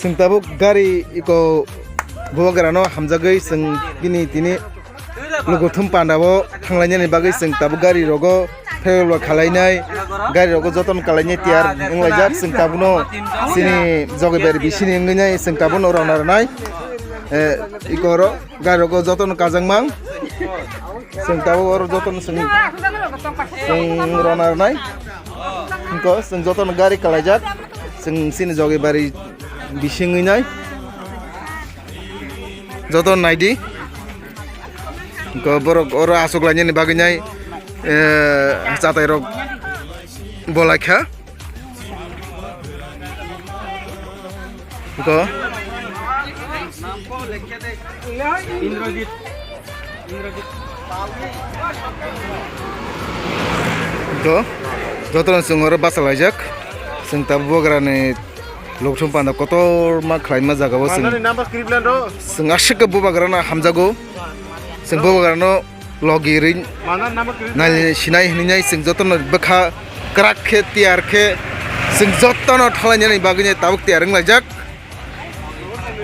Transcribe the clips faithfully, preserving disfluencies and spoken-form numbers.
Chwng tabuk gari iko bubagrano hamjagwi chwng bini tini lukuthum pandao thanglainani bagwi chwng tabuk gari rogo pherlo khalainai, gari rogo jotono kalainai tiyar wnglaijak. Chwng tabukno chini jogibari bisini wngwi nai chwng tabukno rwna rwnai. Eh, iko oro gari rogo jotono kajangmang. Chwng tabuk oro jotono chwng, chwng rwna rwnai. Wngkha chwng jotono gari kalaijak. Chwng chini jogibari bisingwi nai. Joto naidi. Wngkha borok oro aswk lainani bagwi nai, eh, chatai rok bolaikha. Wngkha. Wngkha. Jotono chwng oro bachalaijak. Chwng tabuk bubagrani Lokthum panda kotorma khlaima jagao chwng, Manani number script land o. Chwng aswk khe bubagrano hamjago. Chwng bubagrano logi ri Manani number script land. Nai sinai hinwi nai chwng jotono bwkha kwrak khe tiyar khe chwng jotono thalainani bagwi tabuk tiyar wnglaijak.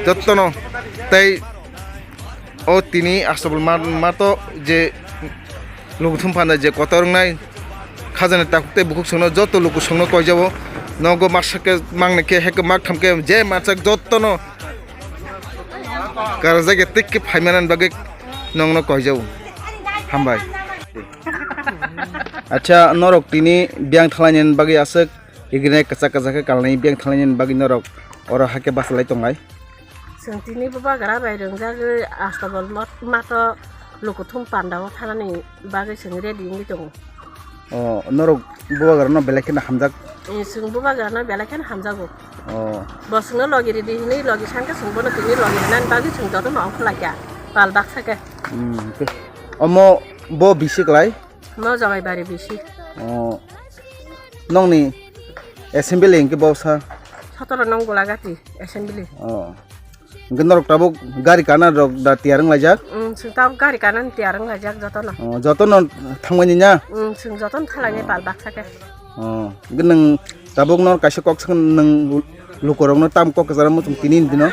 Jotono tei o tini aswk ma, mato je Lokthum panda je kotor wngnai, khajani takhuk tei bukhuk songno joto luku songno koijao. Nogo masa khe mangni khe heke mak tham khe je masa jotono karajak ya tik khe phaimani bagwi nongno koijao. Hambai. Acha, norok tini biyang thalainani bagwi aswk igrinai kwchak kwchak khe kalnai biyang thalainani bagwi norok oro hakhe bachalai tonglai. Chwng tini bubagra bai rwngjagwi astabol mat-, mato Lokthum pandao thanani bagwi chwng ready wngwi tongo. O, norok bubagrano belai kheno hamjak? Eh, chwng bubagrano belai kheno hamjago. O. Bo chwngno logi ridi hinwi logi sankhe chwng bono tini logi rinani bagwi chwng jotono ongkha laikha pal baksa khe. Hmm, omo bo bisi klai? Mo Jogaibari bisi. O, nongni assembly hwnkhe bo sa? Sotoro nong Golagati assembly. O. Hwnkhe norok tabuk gari kana rok da tiyar wnglaijak? Mm, chwng tabuk gari kana tiyar wnglaijak jotono. O, jotono thangmani na? Mm, chwng jotono thalainai pal baksa khe. O, hwnkhe nwng tabuk nor kaisa kok sakno nwng lukurokno tam kok kwchana muchung tini ni dino?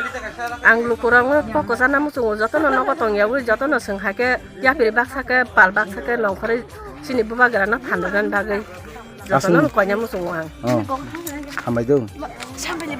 Ang lukurokno kok kwchana muchungo jotono nogo tongyawi jotono chwng hai khe yapri baksa khe pal baksa khe nongkhorwi chini bubagrano phan rwnani bagwi. Jotono koina muchungo ang. O, hambai do.